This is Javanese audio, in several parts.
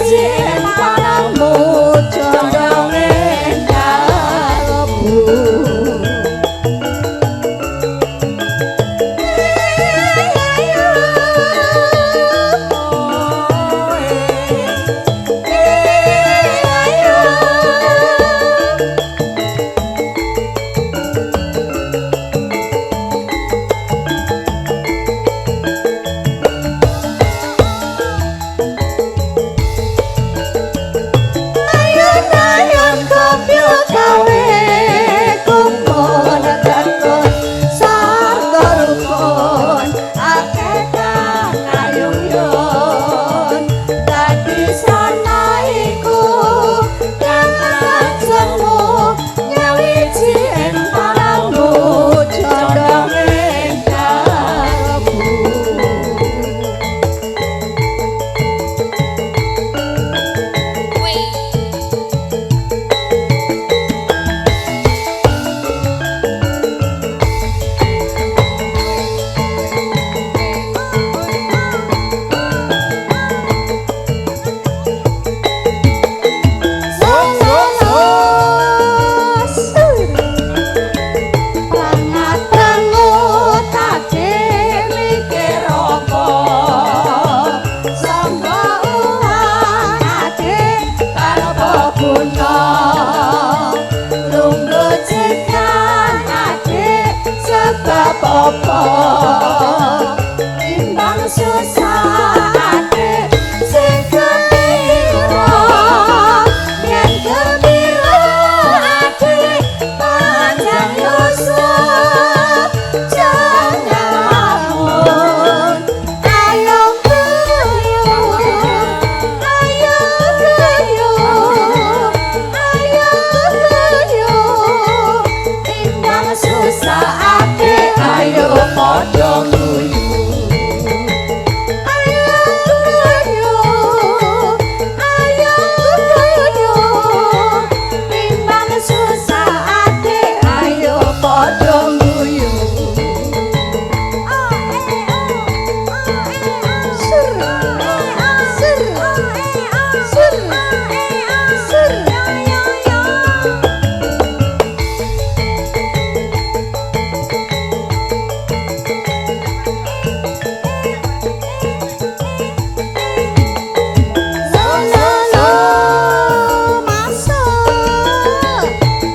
Nyawiji palamu condonge kalebu. Ayon-ayon kopyo gawe kumpul tekun sarta rukun akeh kang kayungyon dadi sana iku kang semu nyawiji ing palamu condonge kalebu. Sebab apa timbang susah ade sing gembira yen gembira ade panjang yuswa jangan lamun. Ayo guyu, ayo guyu, ayo guyu timbang susah ade ayo padha guyu. Ayo guyu, ayo guyu timbang susah ade ayo padha guyu. Sur, sur, sur, sur. Lo lo lo masuk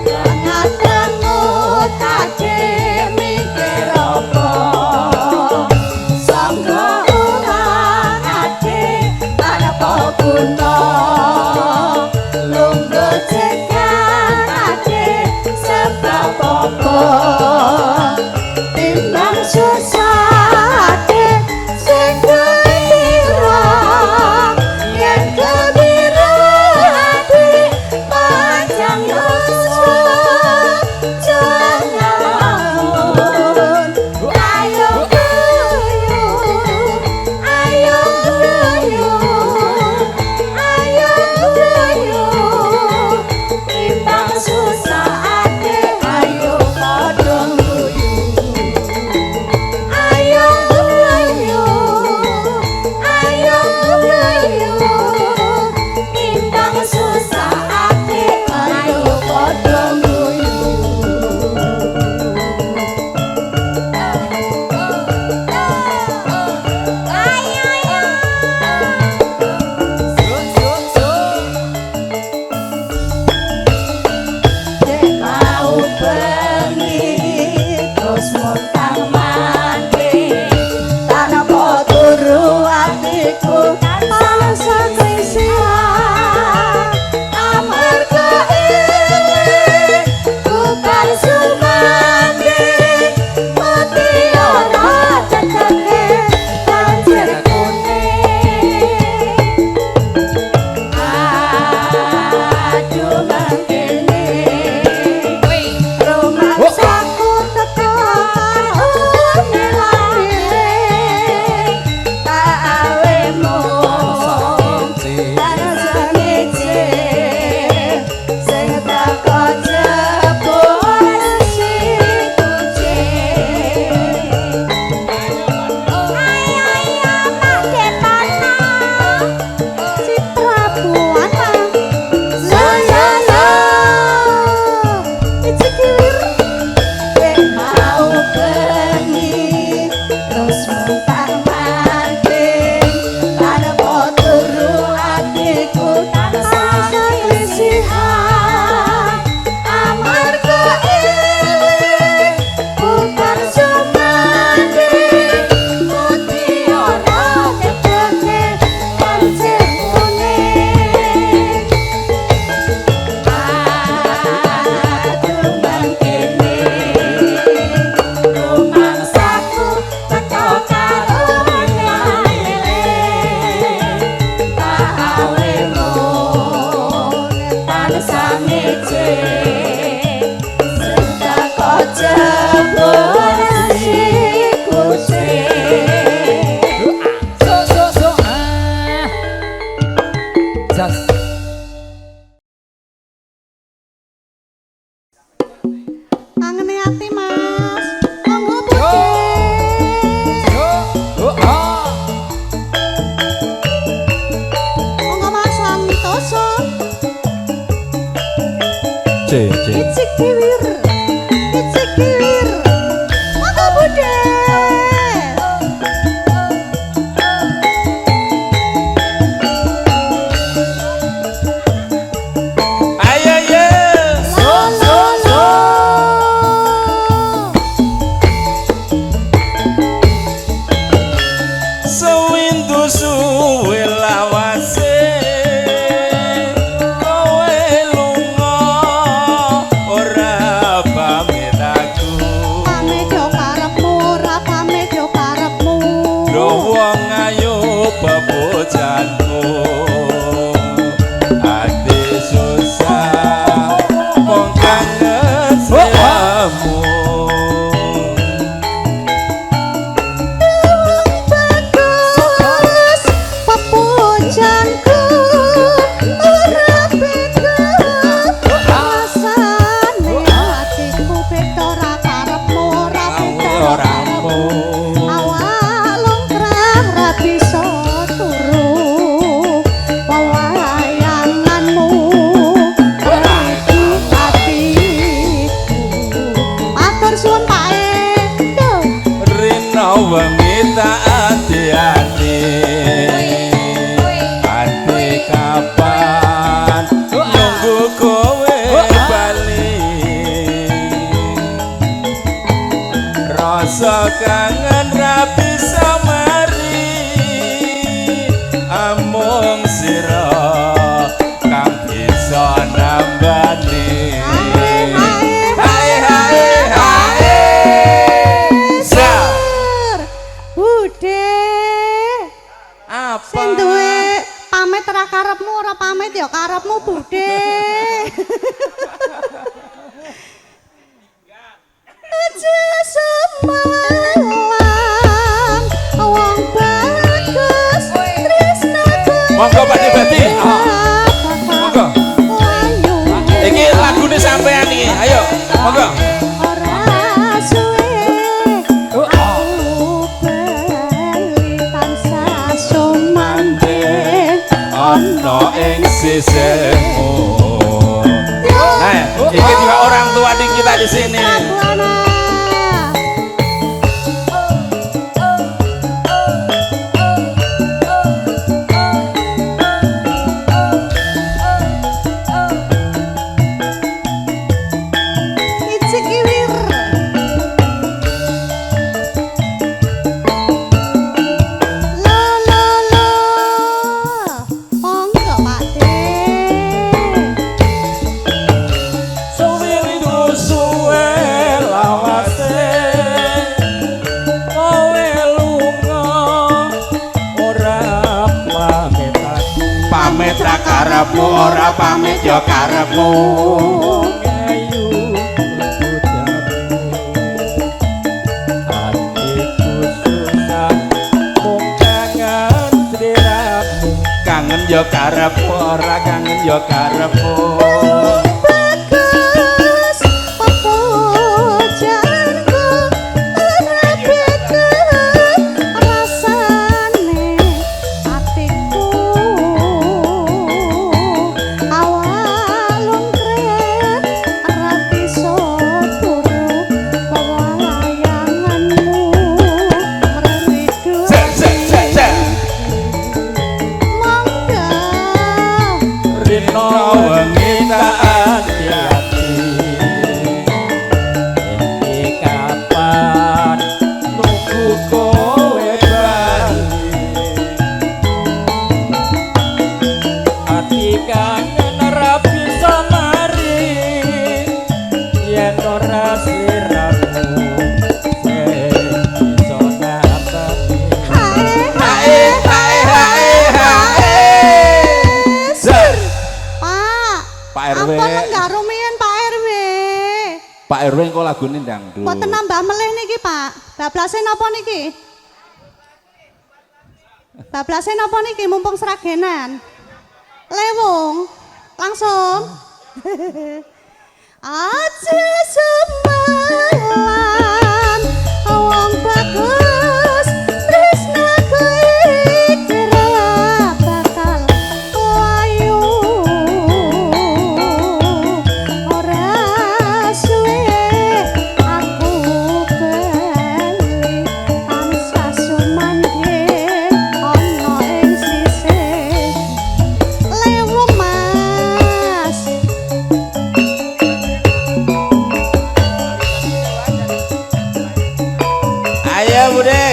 Rengat-rengut ade mikir apa sangga ulang ade tanpa guna lungguh cekan ade sebab apa timbang susah ade sing gembira yen gembira ade panjang yuswa jangan lamun. Ayo guyu, ayo guyu, Jas. Kangene ati Mas. Monggo Bude. Yo. Oh, ah. Monggo Mas Santoso. C C. Icik kiwir. Icik kiwir. Monggo Bude. Ayo ye. So so so. Sewindu suwe lawase kowe lunga ora pamit aku. Pamit yo karepmu, ora pamit yo karepmu. Lho wong ayu bebojanku, ati susah mung kangen sliramu. Bagus pepujanku ora beda rasane atiku beda ora karepmu ora beda ora karepmu awak longkrah ra bisa turu wewayanganmu rindu atiku. Matur suwun Pak E. Duh. Rina wengi tak ati-ati, ati kapan nunggu kowe bali, rasa kangen ra bisa mari, amung sira kang bisa nambani. Hae Hae hae hae sa. Sur. Bude. Apa? Sing duwe pamit ora karepmu ora pamit ya karepmu Bude. Aja semalam wong bagus tresnaku. Monggo Pak Debati. Monggo. Ayo. Iki lagune sampean iki. Ayo, monggo. Ora suwe aku bali tansah sumandhing Ana ing sisihmu. Nah, iki juga orang tua di kita di sini. Buana. Icik kiwir. Lo lo lo. Monggo Pak De. Suwindu suwe lawase kowe lunga Ora pamit aku. Pamit ra karepmu ora pamit ya karepmu. Ayu bebojanku, atiku susah mung kangen sliramu. Kangen ya karepmu ora kangen ya karepmu. Bagus pepujaanku ora beda rasane atiku awak lungkret ora bisa turu wewayanganmu mridu. Se se se se. Monggo. Rina wengi tak ati-ati. Iki kapan nunggu kowe bali, ati kangen ora bisa mari yen ora sliramu sing bisa nambani. Hae Hae hae hae hae. Se. Pak. Pak RW. Ampun lenggah rumiyin Pak RW. Pak RW engko lagune dangdut. Mboten nambah melih niki, Pak. Bablase napa niki? Bablase napa niki mumpung sragenan. Lewat Langsung. Aja semelan wong bagus tresnaku iki ra bakal layu. Ora suwe aku bali tansah sumandhing ana ing sisih. Lewu Mas. Ayo Bude.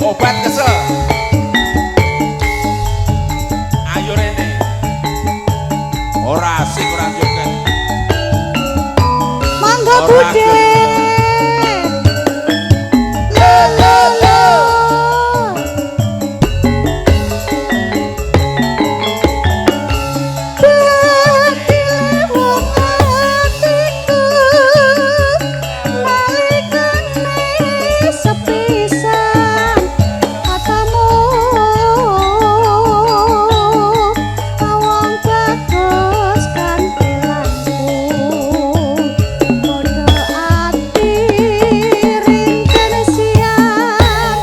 Obat kesel. Ayo rene. Ora asik ora joget. Mangga Ora Bude. Lo lo lo. Dadi wong atiku nalikane sepisan katamu wong bagus kantilanku padha ati rinten siang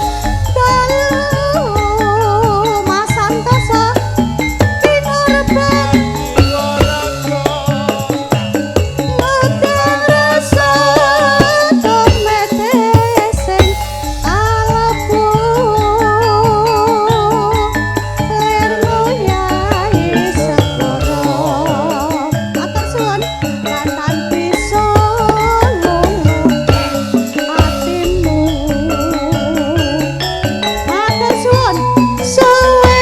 dalu Mas Santoso pinerban Mudeng rasa tumete sing alebu lirmu yai segara. Matur suwun lan bisa luluh atimu. Matur suwun suwe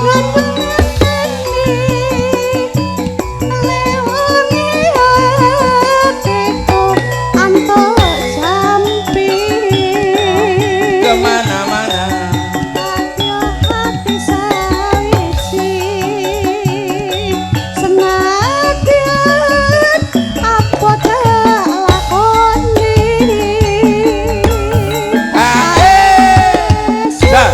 ngenteni lewangi atiku antuk jampi. Kemana-mana. Kadya hati sawiji senadyan apa tak lakoni. Ae. Sa.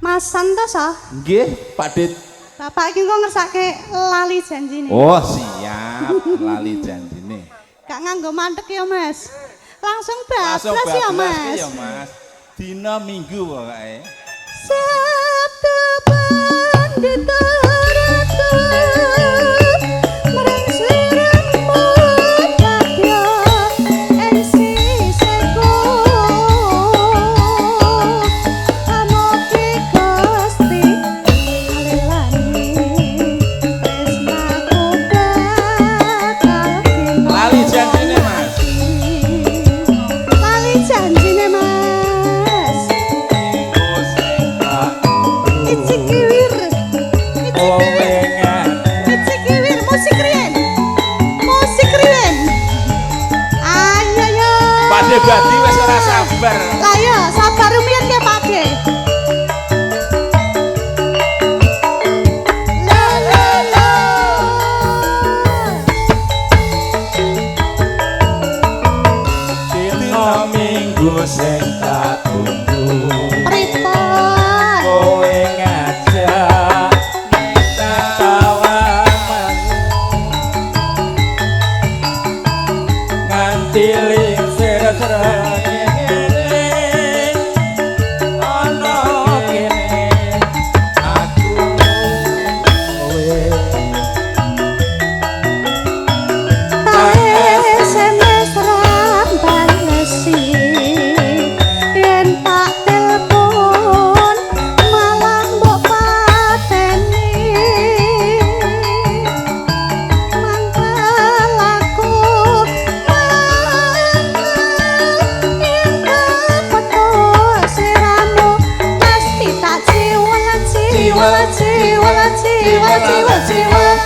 Mas Santoso, Nggih, Pak Dit. Bapak iki kok ngersake lali janjine. Oh, siap. Lali janjine. Gak nganggo mantek ya, Mas. Langsung Langsung bablas ya, bablas Mas. ya, Mas. Dina Minggu pokoke. Sabda Pandita Ratu mring sliramu kadya ing sisihku. Amugi Gusti nglilani tresnaku bakal dina. Lali janjine, Mas. Lali janjine, Mas. Icik kiwir. Icik kiwir. Icik kiwir musik riyen. Musik riyen. Ayo yo. Pak De Badi wis ora sabar. Lah yo sabar rumiyin ke Pak De. La la la. Dina Minggu sing tak tunggu. Pripun? Kowe ngajak tawa nganti lingsir srengenge ana kene aku kowe. Tak SMS rambalesi yen tak telepon malah mbok pateni. Mangkel aku mangkel yen kepethuk sliramu mesti tak ciwel ciwel ciwel ciwel ciwel ciwel.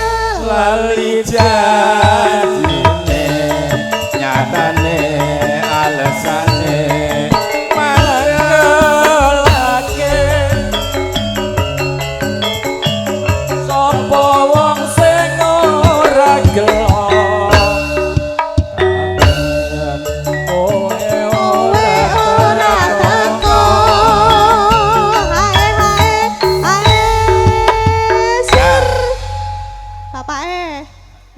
Lali janjine Nyatane alesane mangelake sapa wong sing ora gelo kowe Kowe ora teko. Hae hae hae sir.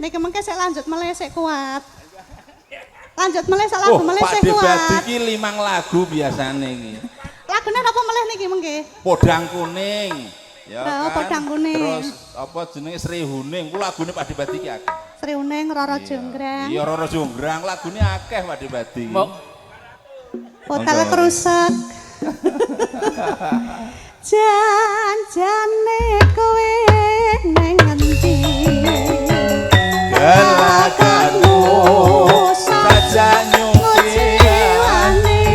Niki mengke sik lanjut melih sik kuat. Lanjut melih sak lagu Oh, melih Pak sik Debadi kuat. iki limang lagu biasane iki. Lagune napa melih niki mengke? Podang Kuning. Ya Oh, kan? Podang Kuning. Terus apa jenenge Sri Huning, ku lagune Pak Debadi iki akeh. Sri Uning, Roro Jonggrang. Iya, Roro Jonggrang lagune akeh Pak Debadi. Mbok. Hotel kerusek. Jan-jane kowe neng ngendi? Gelagatmu saja ngeciwani.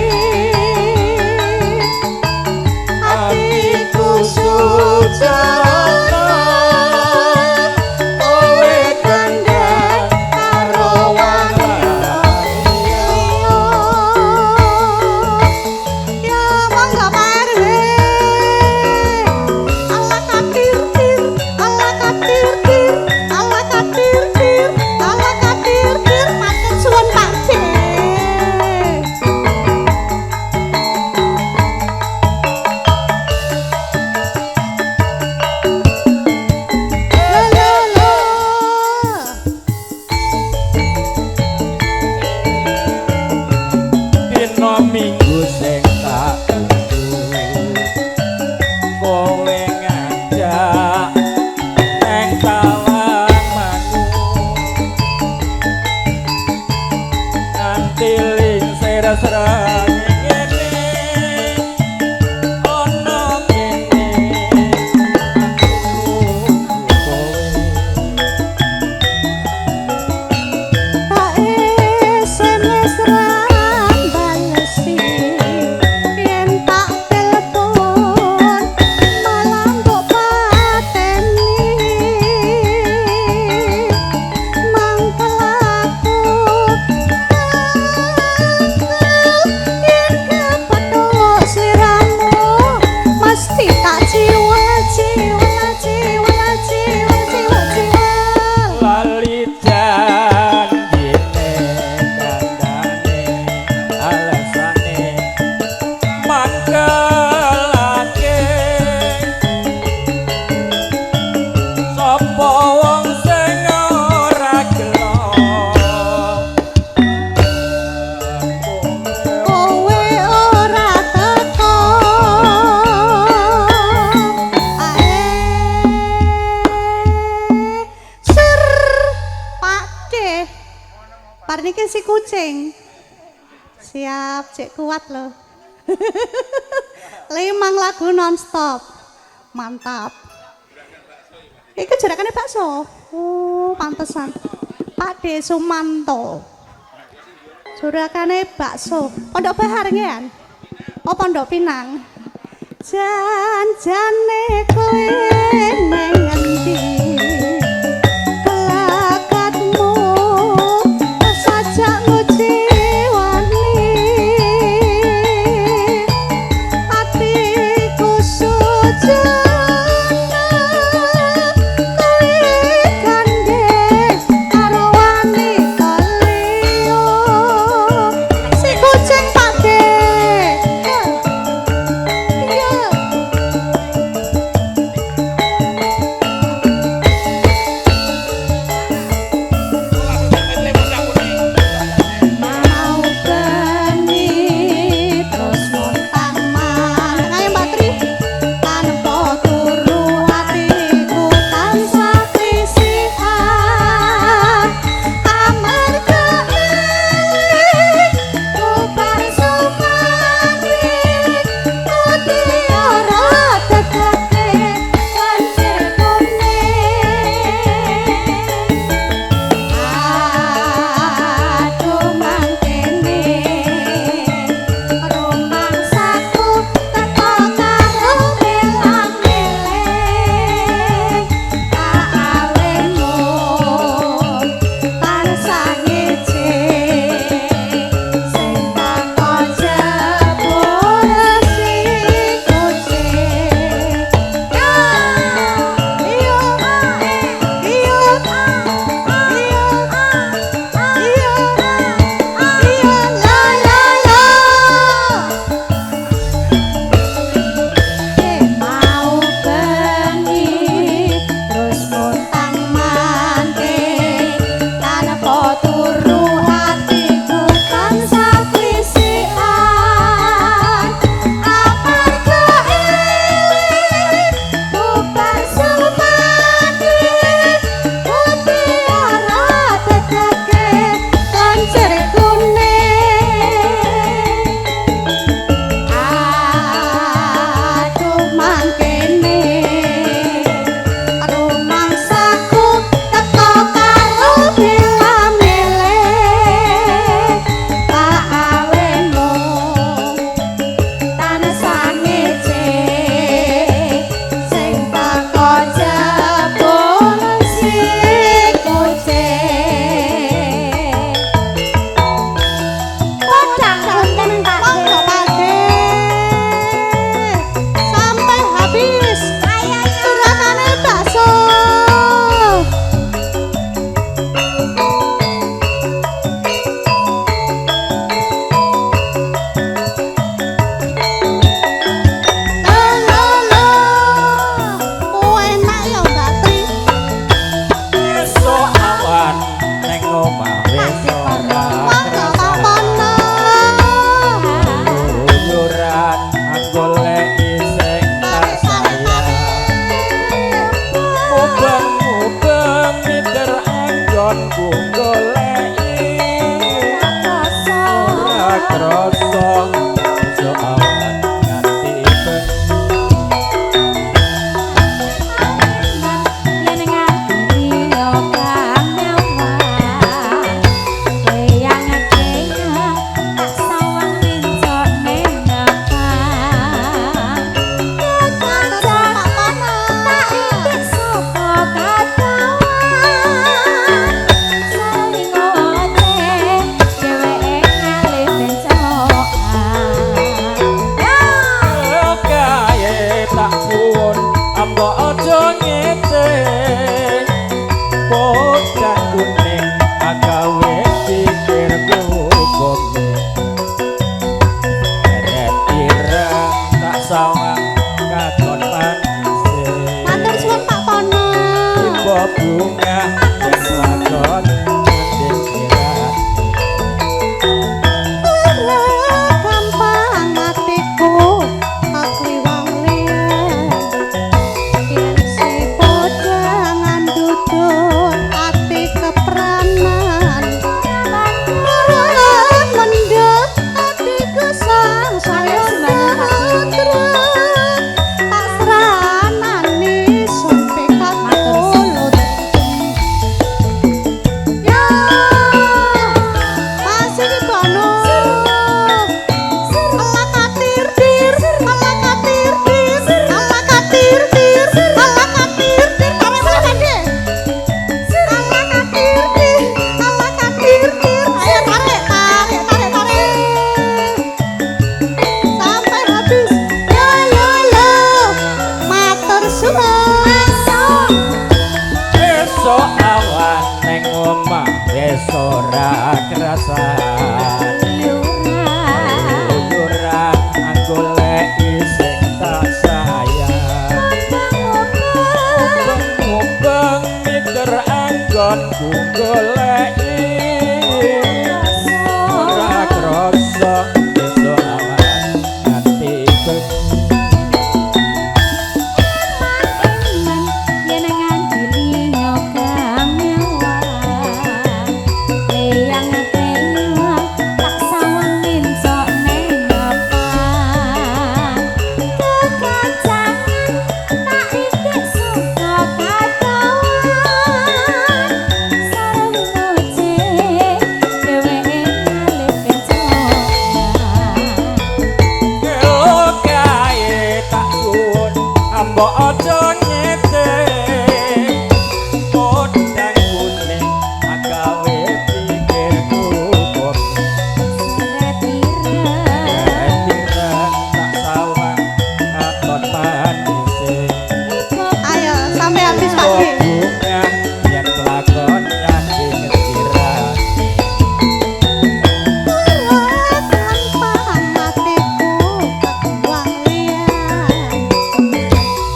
Atiku sujana kowe gandeng karo wanita liya. Ya monggo Pak RW. Ala katir tir, ala katir tir, ala katir tir, ala katir tir, matur suwun Pak D. Lo lo lo. Dina Minggu sing tak tunggu, kowe ngajak neng Tawangmangu, nganti lingsir srengenge ana kene aku nunggu kowe. Tak SMS ra balesi, yen tak telepon malah mbok pateni. Mangkel aku yen kepethuk sliramu mesti tak ciwel ciwel ciwel ciwel ciwel ciwel. Lali janjine kandhane alasane mangkelake sapa wong sing ora gelo. Kowe ora teko. Ae ser Pak D. Par niki si kucing. Siap, cek kuat loh. Limang lagu nonstop. Mantap. Iku juragane bakso. Oh, pantesan. Pak D Sumanto. Juragane bakso. Pondok Bahar nggih. Oh, Pondok Pinang. Jan-jane kowe neng ngendi? Kelakatmu sajak ngeciwani. Atiku sujana kowe gandeng karo wanita liya. Si kucing Pak D. Iya. Mubeng-mubeng mider anggonku goleki ora krasa besok awan nganti bengi. Yen nganti yo kang nyawang weyang kenya tak sawang mencok nenepan Matur suwun Pak Tono. Tak itik saka kadawan saling ngoceh dheweke ngalih bencokan. Kae tak suwun ambok aja ngece podang kuning agawe pikirku bumi eret ireng tak sawang katon manise. Matur suwun Pak Tono. Tiba bunga yen lakon ngending kirat. Ora gampang atiku kakliwang liyan. Yen si podang ndudut ati kepranan. Ora mendhet atiku sang saya ndra. Tak sranani sampe katulut. Ya, masih di Bono. Ala katir dir, ala katir dir, ala katir dir, ala katir dir. Tarik mana tadi? Ala katir dir, ala katir dir. Ayo tarik, tarik, tarik, tarik. Sampai habis. Ya lo lo, matur suwun. Besok awan neng omah wis ora krasan. Keluyuran goleki sing tak sayang. Mubeng mider anggonku goleki ora krasa besok awan nganti bengi. Yen nganti liya kang nyawang weyang kenya tak sawang mencok nenepan kekacangan tak itik saka kadawan sareng ngoceh dheweke ngalih bencokan. Kelo kae tak suwun ambok aja ngece podang kuning agawe pikirku bumi Seret ireng ireng tak sawang katon manise. Ayo sampai habis Pak D. Bunga yen lakon nyanding jiran. Ora gampang atiku kekuang liyan.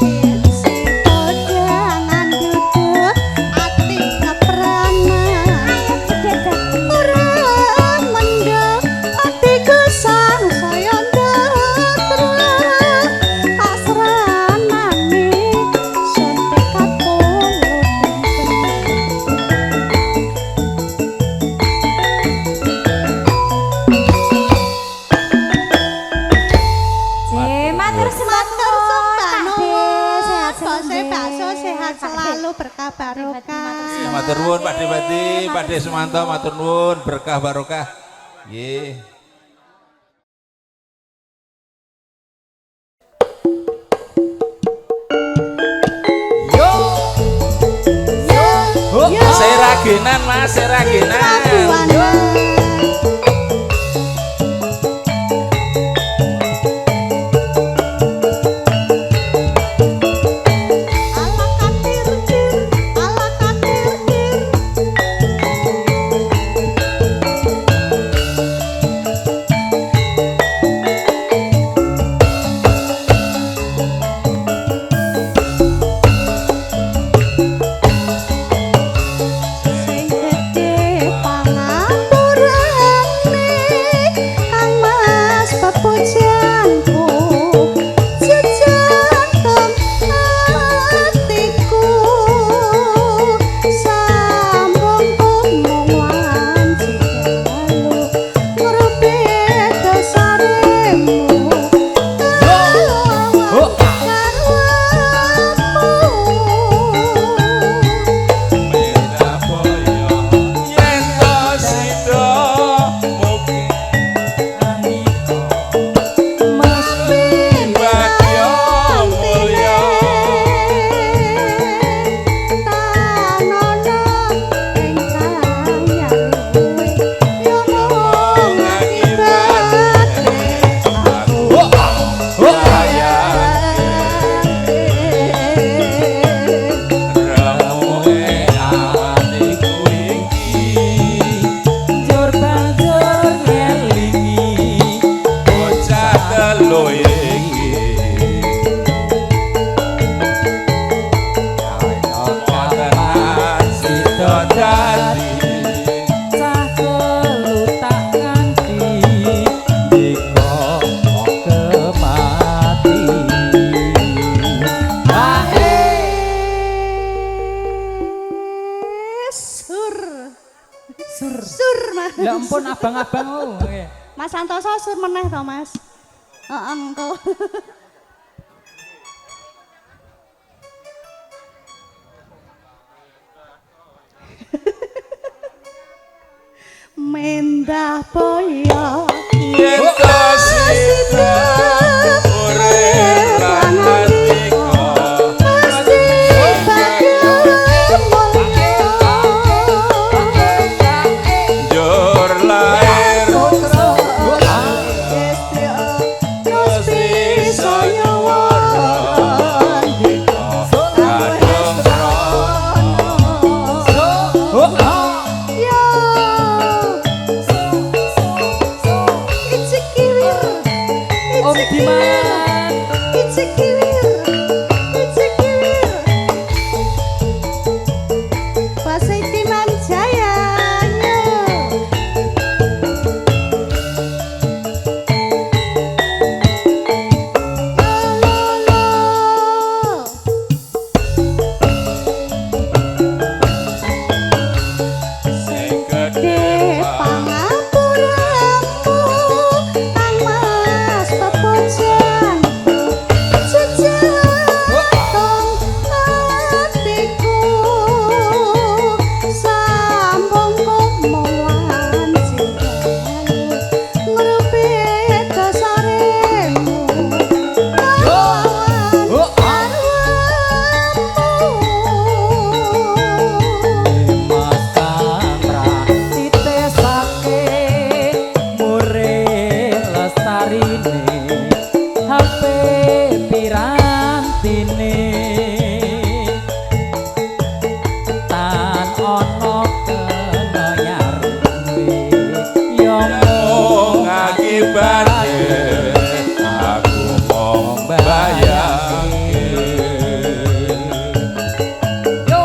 Yen si podang ndudut ati kepranan. Ora mendhet atiku sang saya ndatra. Tak sranani sampe katulut. Matur sembah Matur nuwun, sembah Pak D. nuwun. Sehat Bose selalu, bakso sehat Pak D. selalu berkah barokah. Matur nuwun Pak Debati, Pak De Sumanto, matur nuwun berkah barokah. Nggih. Yo Yo, yo, Seragenan Mas, seragenan. Buana. Ala katir dir, ala katir dir. Sing gedhe pangan Lah ampun abang-abang oh. Mas Santoso sur meneh to, Mas. Heeh, engko. Mendah boyo Yen to sida urip lan nandika mesti bagya mulya. Njur lair Terus bisa nyuwara kadung Ya Icikiwir Om Diman. Icikiwir Icikiwir Pasai Diman Jaya yo. Lo, lo, lo. sing gedhe Pangapuramu Kang Mas pepujanku jejatong atiku sambung kumolan cintamu ngrupi dasaremu lawan arwahmu. Mas Kamra titesake mure lestarine HP pirantine tan ana kena yarwe ya mung akibate aku mung bayangke. Yo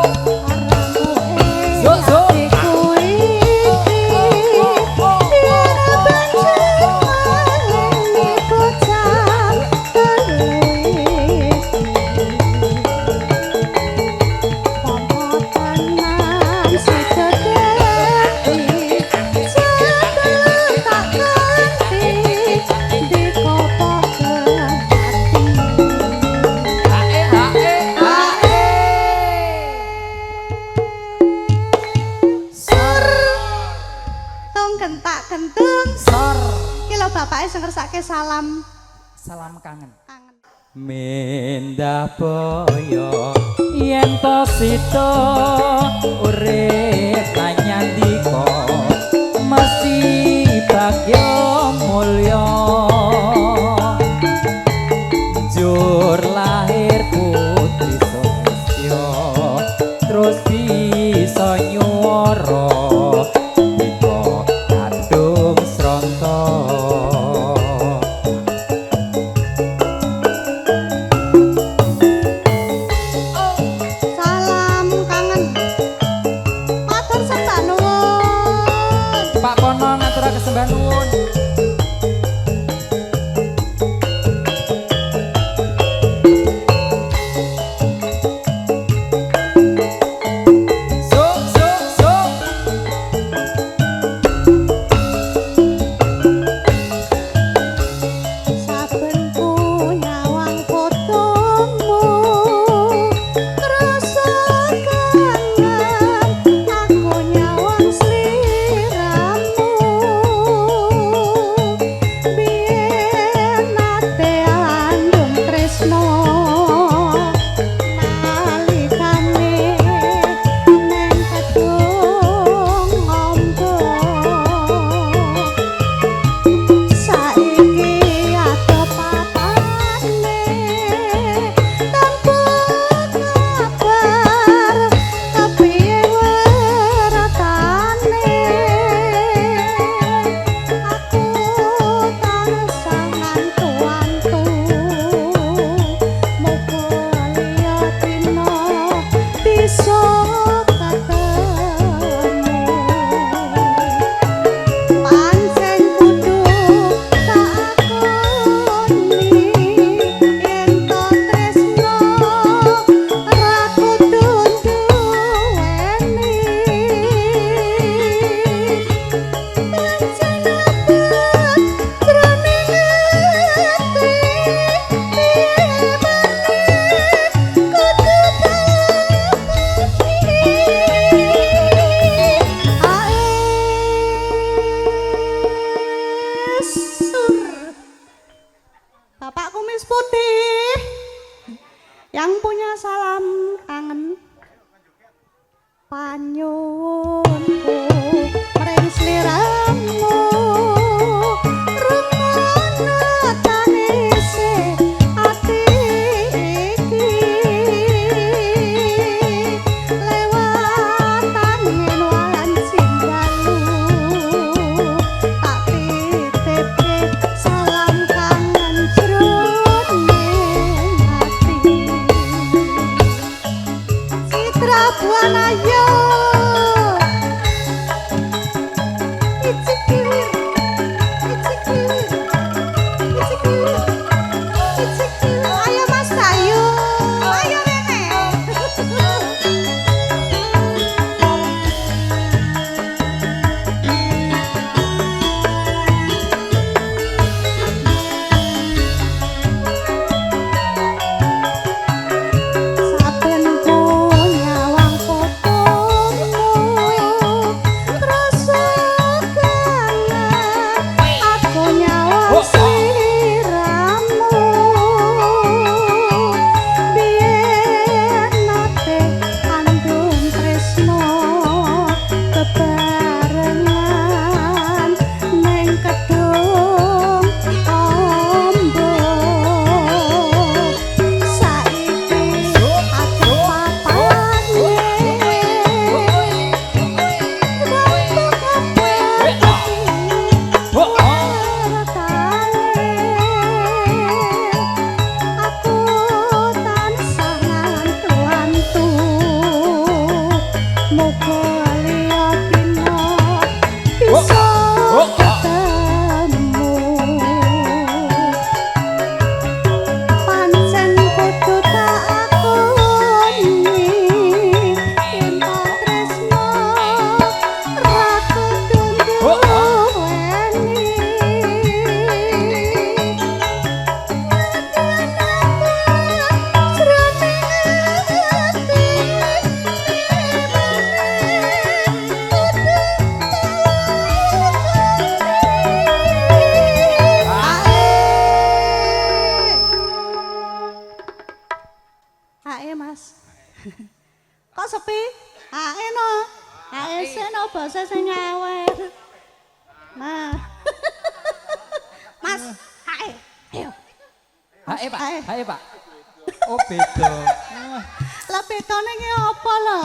Zo zo atiku iki yen pancen malingi bocah telu iki pomo tenan sida dadi jadul tak ganti dikopoken ati. Hae hae hae. Sur tong kentak kentung Sor. Iki lho bapake sing ngersake salam Salam kangen. kangen. Mendah boyo yen to sida urip kanyandika mesti bagya mulya njur lahir putri Sulistya terus bisa nyuwara dika kadung sronta. Salam kangen. Matur sembah nuwun. Pak Pono ngaturake sembah nuwun. Panyuwunku mring sliramu rungono tangise ati iki lewat angin wanci dalu tak titipke salam kangen jroning ati. Citra Buana yo Icik kiwir, icik kiwir, icik kiwir, icik kiwir. Ayo Mas Bayu, ayo rene. Saben ku nyawang fotomu rasa kangen aku nyawang sliramu biyen nate kandung tresno bebarengan ning kedung ombo. Saiki aku papane aku tansah ngantu-antu muga liya dina bisa ketemu. Pancen kudu tak akoni yen tresno ra kudu nduweni. Jroning ati Ae Mas. Kok sepi? Ae no. Ae sik no bose sing nyawer. Nah. Mas, ae. Ayo. Hae Pak, Ae. hae Pak. Oh beda. Lah bedane ki apa lho?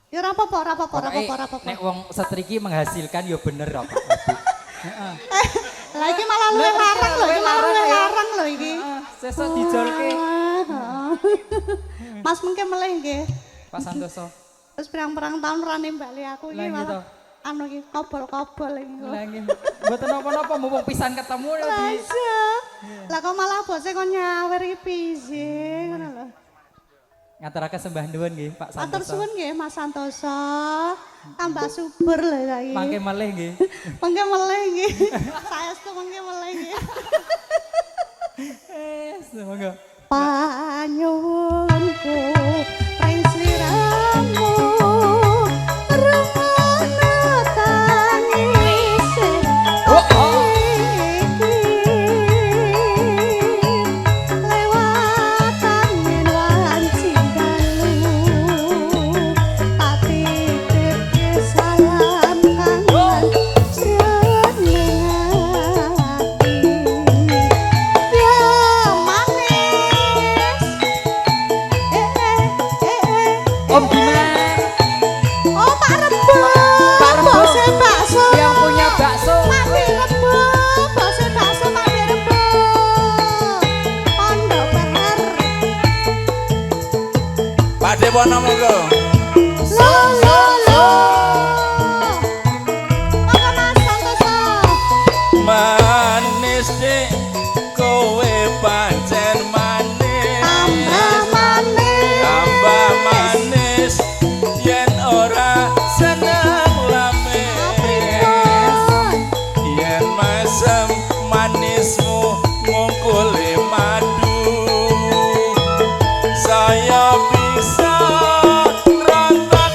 Ya ora apa-apa, ora apa-apa, ora apa-apa, ora apa-apa. Nek wong setriki menghasilkan ya bener kok Pak. Heeh. Lah iki malah luwih larang lho, iki malah luwih larang lho iki. Sesuk dijolke Wah, Mas mengke melih nggih. Pak Santoso. Wis pirang-pirang tahun ora nimbali aku iki Lah, malah gitu. anu iki kobol-kobol iki. Lah nggih. Mboten napa-napa mumpung pisan ketemu ya Lah di. iya. Lah kok malah bose kok nyawer iki piye ngono lho. Ngaturaken sembah nuwun nggih Pak Matur Santoso. suwun nggih Mas Santoso. Tambah subur lho saiki. Mangke melih nggih. Mangke melih nggih. Saestu mangke melih nggih. Semoga. Panyuwunku pring sliramu rungono tangise iki lewat angin wanci dalu tak titipke salam kangen jroning ati. Ya manis. Eh eh eh eh. Om Dimas Oh Pak Rebo. Pak Rebo. Bose bakso. yang punya bakso. Pak Rebo, bose bakso Pak Rebo. Pondok Bahar. Pak Dewono monggo. Lo lo lo. Monggo Mas Santoso. Manis dik kowe pancen manis. Tambah manis. Tambah manis yen ora seneng lamis. Pripun? Yen mesem manismu ngungkuli madu. Saya bisa rontok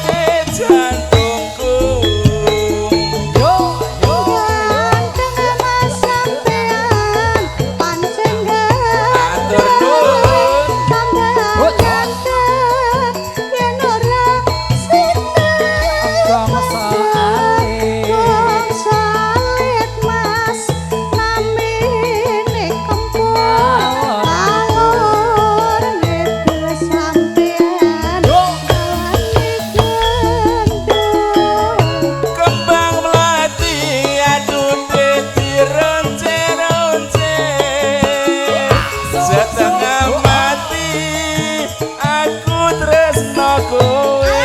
tresno kowe.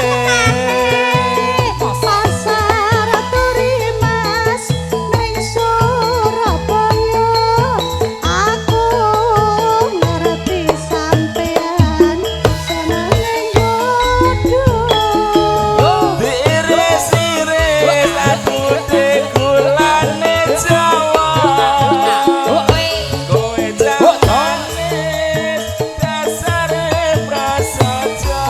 Pasar Turi Mas ning Surabaya, aku ngerti sampean senenge nggodho. Diiris-iris aku tegulane Jawa. Kowe manis dasare prasaja.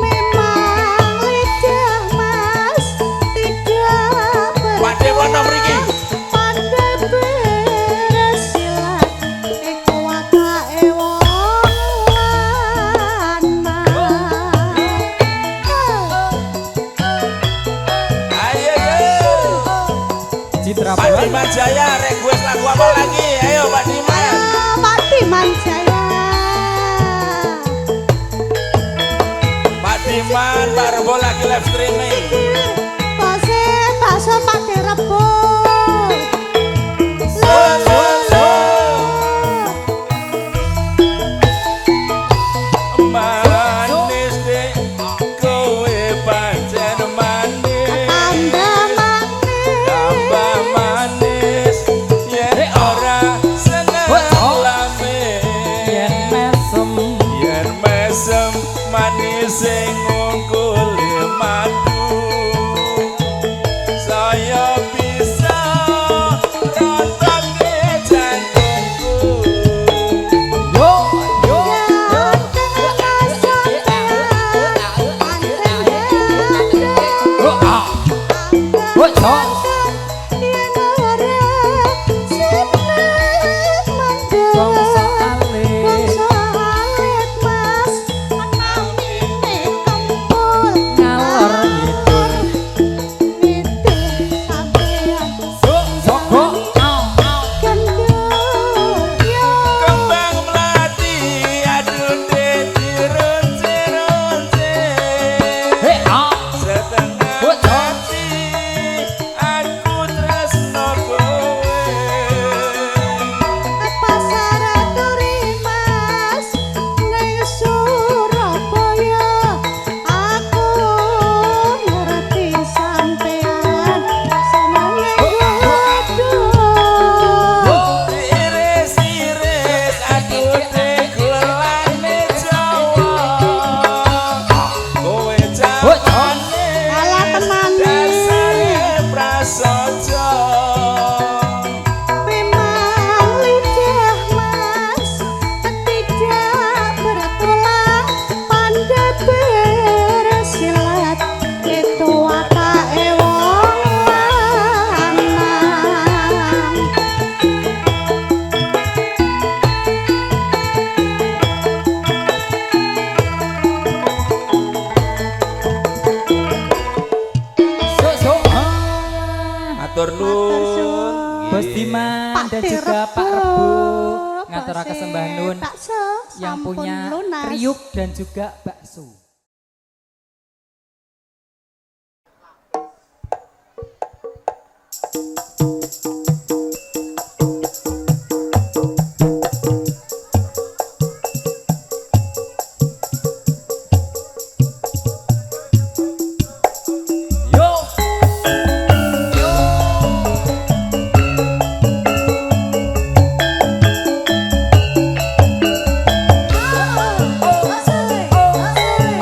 Memang lidah Mas tidak Pakde wono mriki. Pandai bersilat iku watake wong lanang. Ayo yo. Citra Pak Buana. Dimas Jaya request lagu apa lagi? Ayo Pak Dimas. Pak Diman Jaya. Pak Diman, Pak Rebo lagi live streaming. Bose bakso Pak Direbo. So, so, so. Manis dek, kowe pancen manis. Tambah manis. Tambah manis, yen ora seneng lamis. Yen mesem Yen mesem manis sing ngungkuli madu. Saya bisa rotoke jantungku. yo yo Ganteng sampean, anteng gandeng. yo ah. Wo so. Yen ora seneng mandek. Bangsa alit. Bangsa alit Mas, namine kempul. Ngalor ngidul. Ngidul sampean. So so go. Gendul yo. Kembang melati aduh dironce-ronce. He ah. Setengah Bocor. hati aku tresno kowe. Pasar Turi Mas ning Surabaya, aku ngerti sampean senenge nggodho. Diiris-iris aku tegulane Jawa. Kowe jamane Alah tenane. dasare prasaja. Memang lidah Mas tidak bertulang, pandai bersilat itu watake wong lanang. So so. Ah. Matur nuwun. Bos Diman Pak dan juga Pak Rebo ngaturaken sembah nuwun Bakso yang sampun punya lunas. kriuk dan juga bakso. Yo. Oh, oh, oh, oh.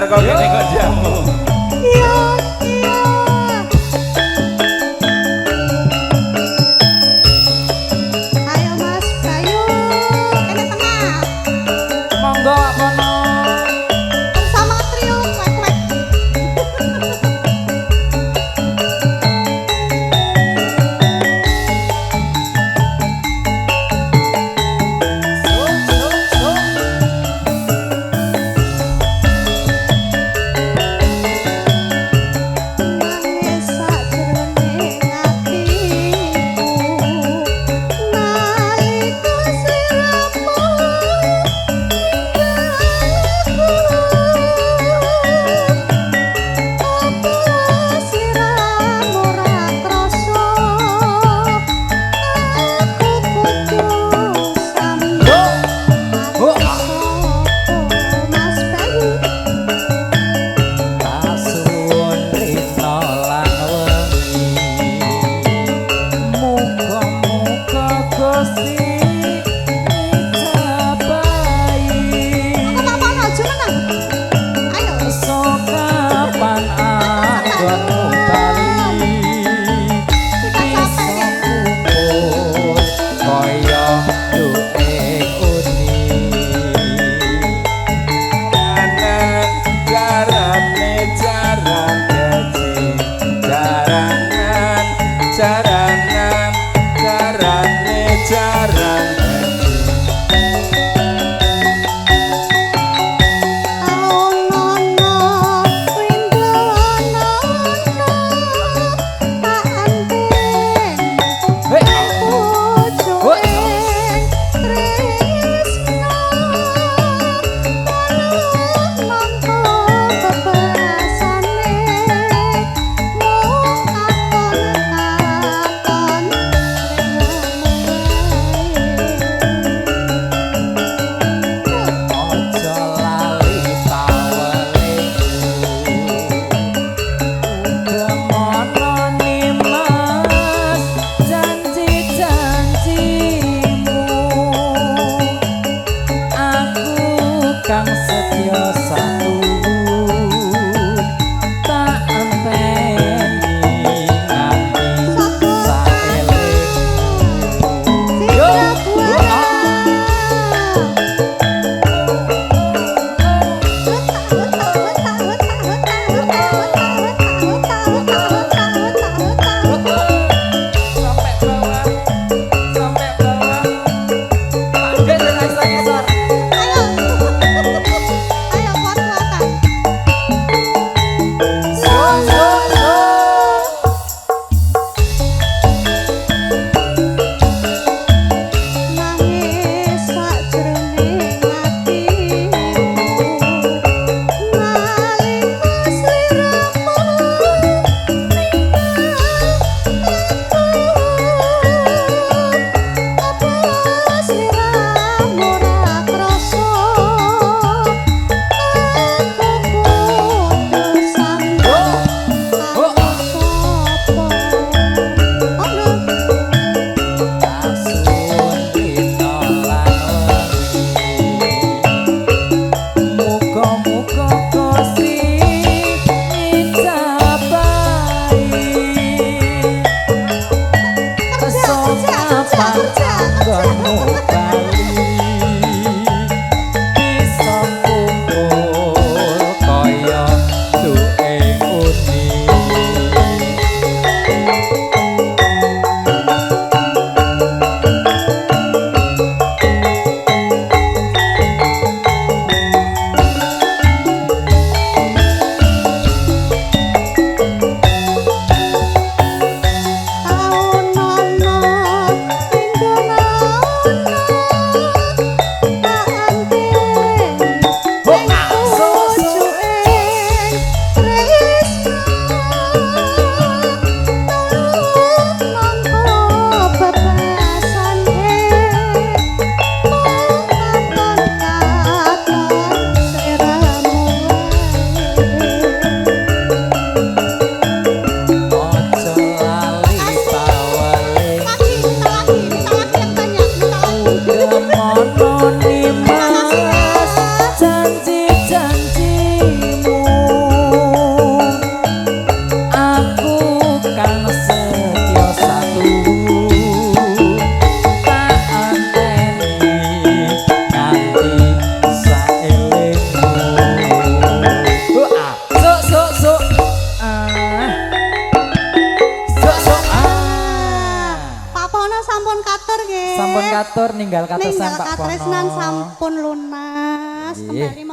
teko kene kok jamu. Iya, iya. Ayo Mas Bayu, kene tengah. Monggo Pak Pono. Bersama trio kwek-kwek. Suk suk suk. Ninggal katresnan Ninggal Pak Pono. Katresnan sampun lunas. Nggih. Kembali